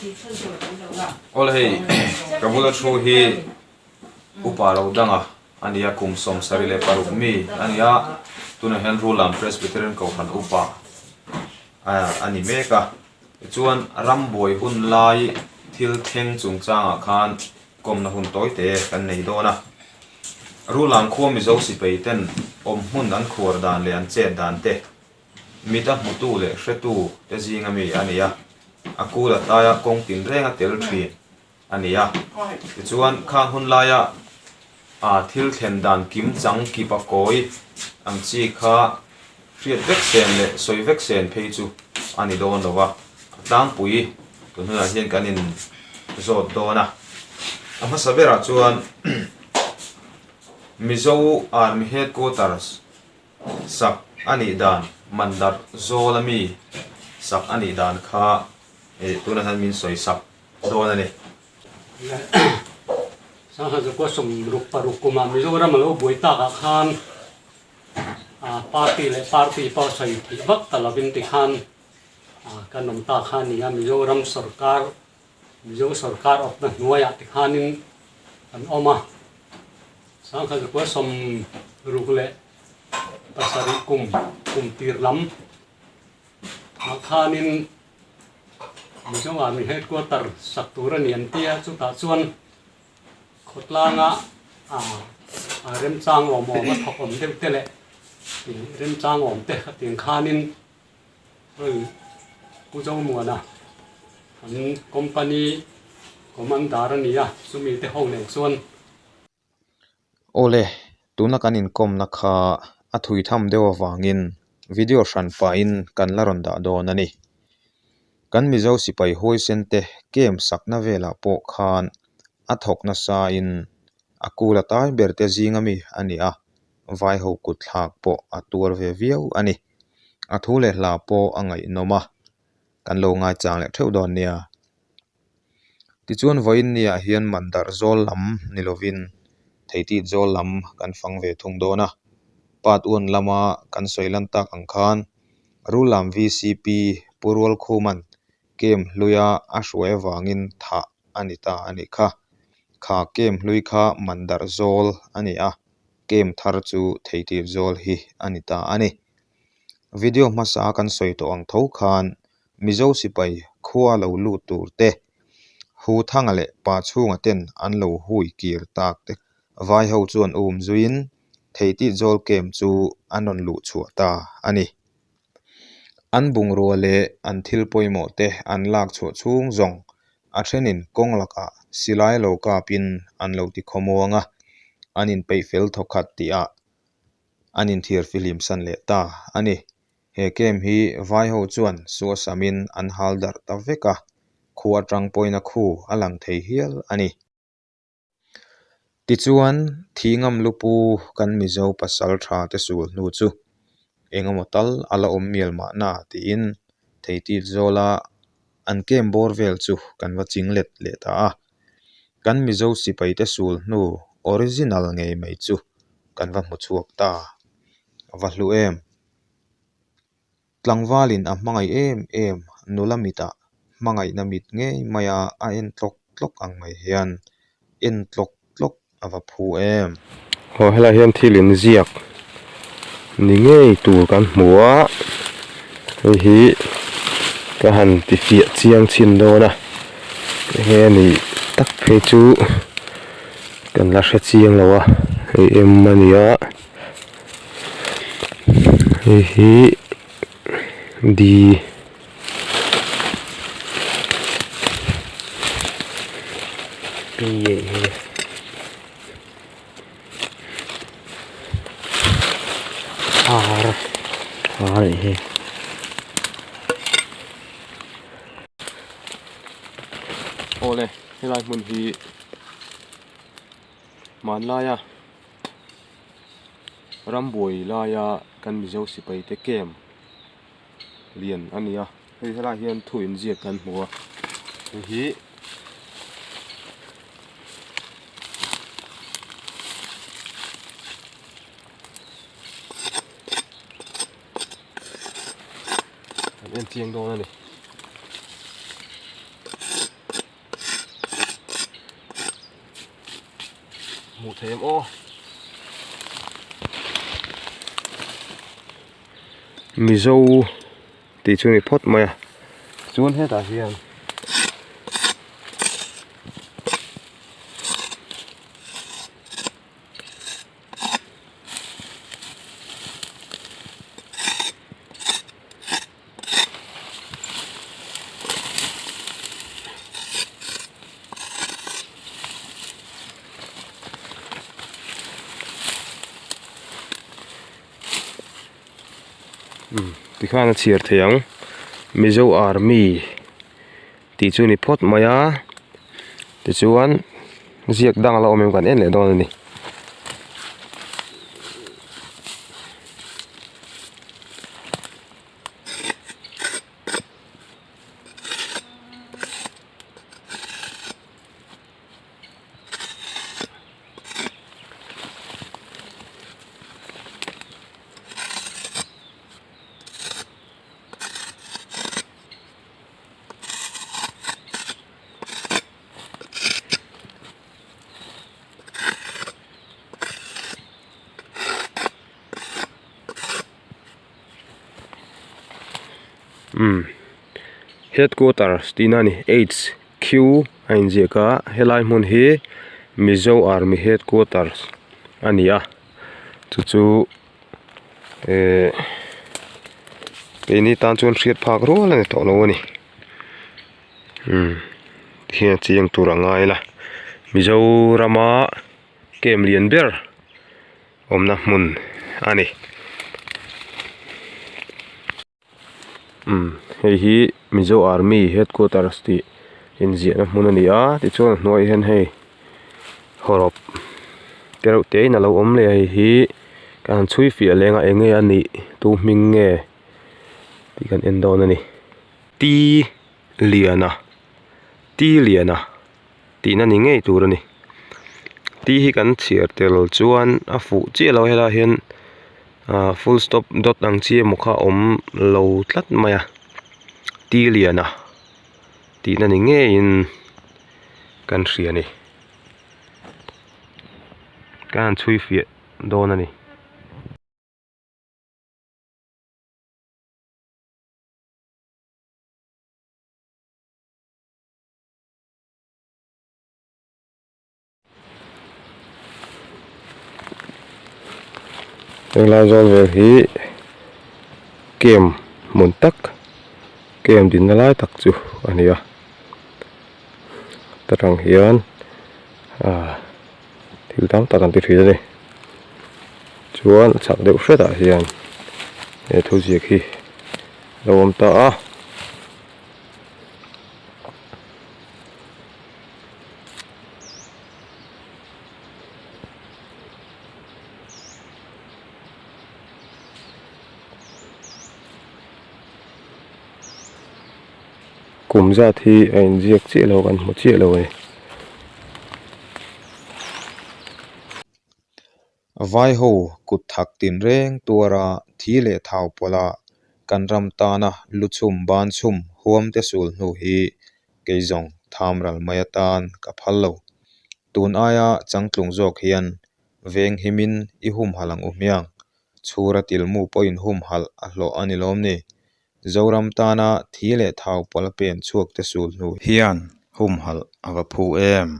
Awle hei ka bula thu hi upa lo danga a ni a kum 76 mi a ni a tunah hian Rulam Presbyterian Kohhran upa a ni mek a tichuan rambuai hun lai thil thleng chungchangah khan kawmna hun tawi te kan nei dawn a Rulam khua Mizo sipai ten awm hmun an khuar dan leh an chet dan te Mit a hmutu leh hretu te zinga mi a ni a, a kul a tlaia kawng tinreng a tel thin a ni a. Tichuan, khang hun laia a thil thlen dan kim chang kipa kawi ang chi kha hriat vek sen leh sawi vek sen phei chu a ni dawn lo va, a tlangpui tun hunah hian kan in zawt dawn a. A hmasa berah chuan Mizo Army Headquarters Sak a nih dan mandar zawl a mi sak a nih dan kha eh tunah hian min sawi sak dawn a ni. Sangha Zakua 66 kumah Mizoram a lo buai takah khan party leh party pawh sawi theih vak ta lovin tikhan kan awm ta kha a ni a, Mizoram sorkar Mizo sorkar awpna hnuaiah tikhanin kan awm a. Sangha Zakua 67 kum kum tir lam ah khanin Mizo Army Headquarter sak tur a ni an ti a, chutah chuan khawtlanga ah remchang awm awm a thawk awm deuh te leh remchang awm te khatiang khanin hei Pu Zomuana an company commander a ni a, chumi te ho nen chuan. Awle, tuna kan inkawmna kha a thui tham deuh avangin video hran pahin kan la rawn dah dawn a ni. Kan Mizo sipai huaisen te camp sakna velah pawh khan a thawk nasain a kul a tai ber te zing ami a ni a, vai ho kut thlak pawh a tuar ve viau a ni. A thu leh hla pawh a ngaihnawm a, kan lo ngaichang leh theuh dawn nia. Tichuan vawiin niah hian mandar zawl lam ni lovin theitit zawl lam kan fang ve thung dawn a. Part one lama kan sawi lan tak ang khan Rullam VCP Pu Rualkhuman camp hluia a hruai avangin thah a ni ta a nih kha. Kha camp hlui kha mandar zawl a ni a, camp thar chu theitit zawl hi a ni ta a ni. Video hmasa kan sawi tawh ang tho khan Mizo sipai khua lo lut tur te, Hu Thanga leh Pa Chhunga ten an lo hui kir tak te vai ho chuan um zuiin Theitit Zawl Camp chu an rawn luh chhuah ta a ni. An bungrua leh an thil pawimawh te an lak chhuah chhung zawng a thenin kawng lakah silai lo kapin an lo ti khawmuang a, an inpeih fel thawkhat tihah an inthiar fihlim san leh ta a ni. He camp hi vai ho chuan suasamin an hal darh ta vek a, khu atang pawhin a khu a lang thei hial a ni. Tichuan, Thingam lupu kan Mizo pasal tha te sul hnu chu engemaw tal a la awm mial mahna tiin theitit zawla an camp bawr vel chu kan va ching let leh ta a. Kan Mizo sipai te sul hnu original ngei mai chu kan va hmu chhuak ta. A va hlu em! Tlangvalin a hmangaih em em nula mitah hmangaihna mit ngei maia a en tlawk tlawk ang mai hian en tlawk tlawk a va phu em. Aw helai hian thil inziak ni ngei tur kan hmu a, hei hi ka han ti fiah chiang chhin dawn a, enge a nih tak phei chu kan la hre chiang lo a, hei em a ni a. Hei hi D P R R nih hi. Awle helai hmun hi hmanlaia Rambuai laia kan Mizo sipai te camp lian a ni a, hei helaiah hian thu inziak kan hmu a, hei hi kan en chiang dawn a ni. hmuh theih em aw. Mizo tih chu a ni phawt mai a chuan hetah hian Tikhan a chhiar thei ang Mizo Army tih chu a ni phawt mai a tichuan ziak dang a la awm em kan en leh dawn a ni. Umm headquarters tihna a ni H Q a inziak a helai hmun hi Mizo Army headquarters a ni a chu chu ehh keini tan chuan hriat phak rual a ni tawh lo a ni umm tikhian a chiang tur a ngai la Mizorama camp lian ber awmna hmun a ni umm hei hi Mizo Army headquarters tih inziahna hmun a ni a tichuan a hnuaiah hian hei hawrawp te reuh te in a lo awm leh a hei hi ka han chhui fiah leng a eng nge a nih tu hming nge tih kan en dawn a ni. Ti Liana Ti Liana. Tihna ni ngei tur a ni. T hi kan chhiar tel chuan a fuh chiah lo helaiah hian ah full stop dot ang chi emaw kha a awm lo tlat mai a T liana tihna ni ngeiin kan hria a ni. Kan han chhui fiah dawn a ni. Helai zawl vel hi camp hmun tak camp dinna lai tak chu a ni a ta tang hian ah thil tam tak an ti thin a ni chuan a chhak deuh hretah hian he thuziak hi a lo awm ta a. Kum zat hi a inziak chiah lo kan hmu chiah lo a ni. Vaiho kut thak tinreng tuara thi leh thau pawlha kan ram tana lu chhum ban chhum huam te sul hnu hi kei zawng tham ral mai atan ka phal lo. Tun aia changtlung zawk hian veng himin i humhalh ang u hmiang. Chhura tilmu pawhin humhalh a hlawh a ni lawm ni? Zoram tana thi leh thau pawlha pen chhuak te sul hnu hian humhalh a va phu em?